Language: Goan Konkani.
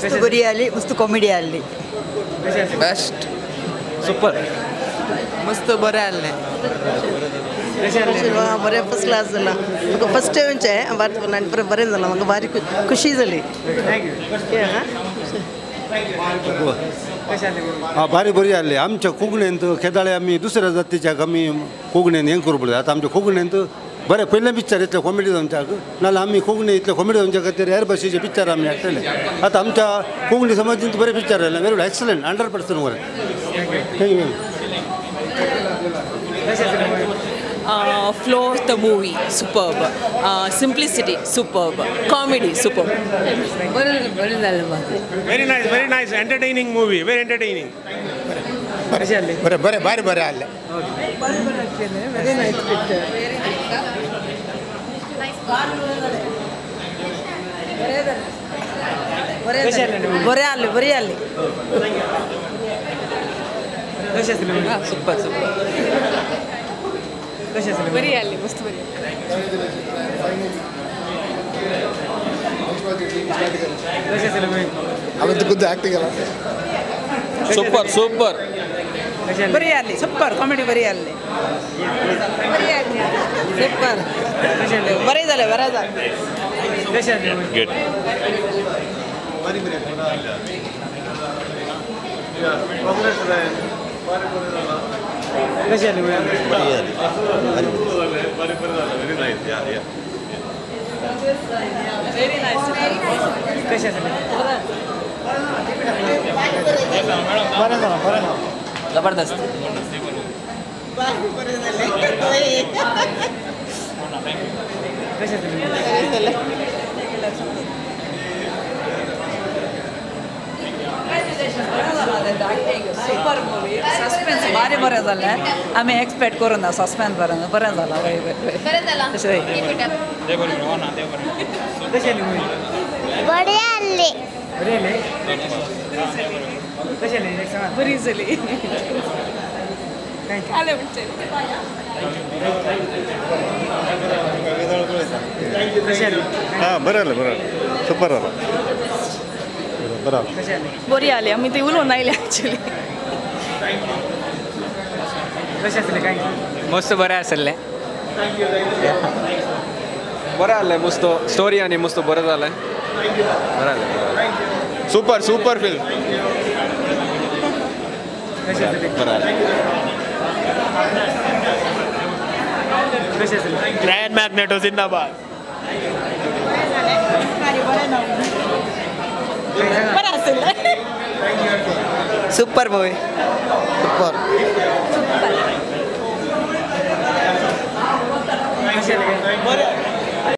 मस्त बरी आली, मस्त कॉमेडी आली. बेस्ट सुपर मस्त बरें आसलें. बरें फर्स्ट क्लास जाला. म्हाका फर्स्ट टायम बरें बरें जालां, म्हाका भारी खुशी जाली. हां भारी बरी आसली. आमच्या कोंकणींत खेदाळे आमी दुसऱ्या जातीच्या आमी कोंकणीन हें करूं पडटा. आतां आमच्या कोंकणींत बरें पयलें पिक्चर इतलें कॉमेडी जावच्याक नाजाल्यार आमी कोंकणी इतलें कॉमेडी जावच्या खातीर हेर भाशेचे पिक्चर आमी हाडटले. आतां आमच्या कोंकणी समाजींत बरें पिक्चर आयलें. वेरी गुड, एक्सलंट, 100% बरें. Thank you. Flow of the movie superb, simplicity superb, comedy superb. Very nice, very nice, entertaining movie, very entertaining. बरें बरें भारी बरें आसलें. Very nice picture. बरें आसलें, बरी आसली. सुपर सुपर बरी आसली, मस्त बरी. सुपर सुपर बरी आसली. सुपर कॉमेडी बरी आसली. सुपर बरें जालें, बरें जालें. गुड. Very nice. जबरदस्त. सुपर मूवी, सस्पेन्स भारी बरें जालें. आमी एक्सपेक्ट करूं ना सस्पेन्स बरें बरें जालां. वय वय बरें आसलें. बरी जाली. हां बरें आसलें, बरें सुपर आसलें. बरं बरी आली. आमी ती उलोवन आयली एक्चुअली. मस्त बरें आसलें. बरें आसलें, मस्त स्टोरी आनी मस्त बरें जालें. बरें आसलें. Super super film. Grand magneto जिंदाबाद. Super movie. Super.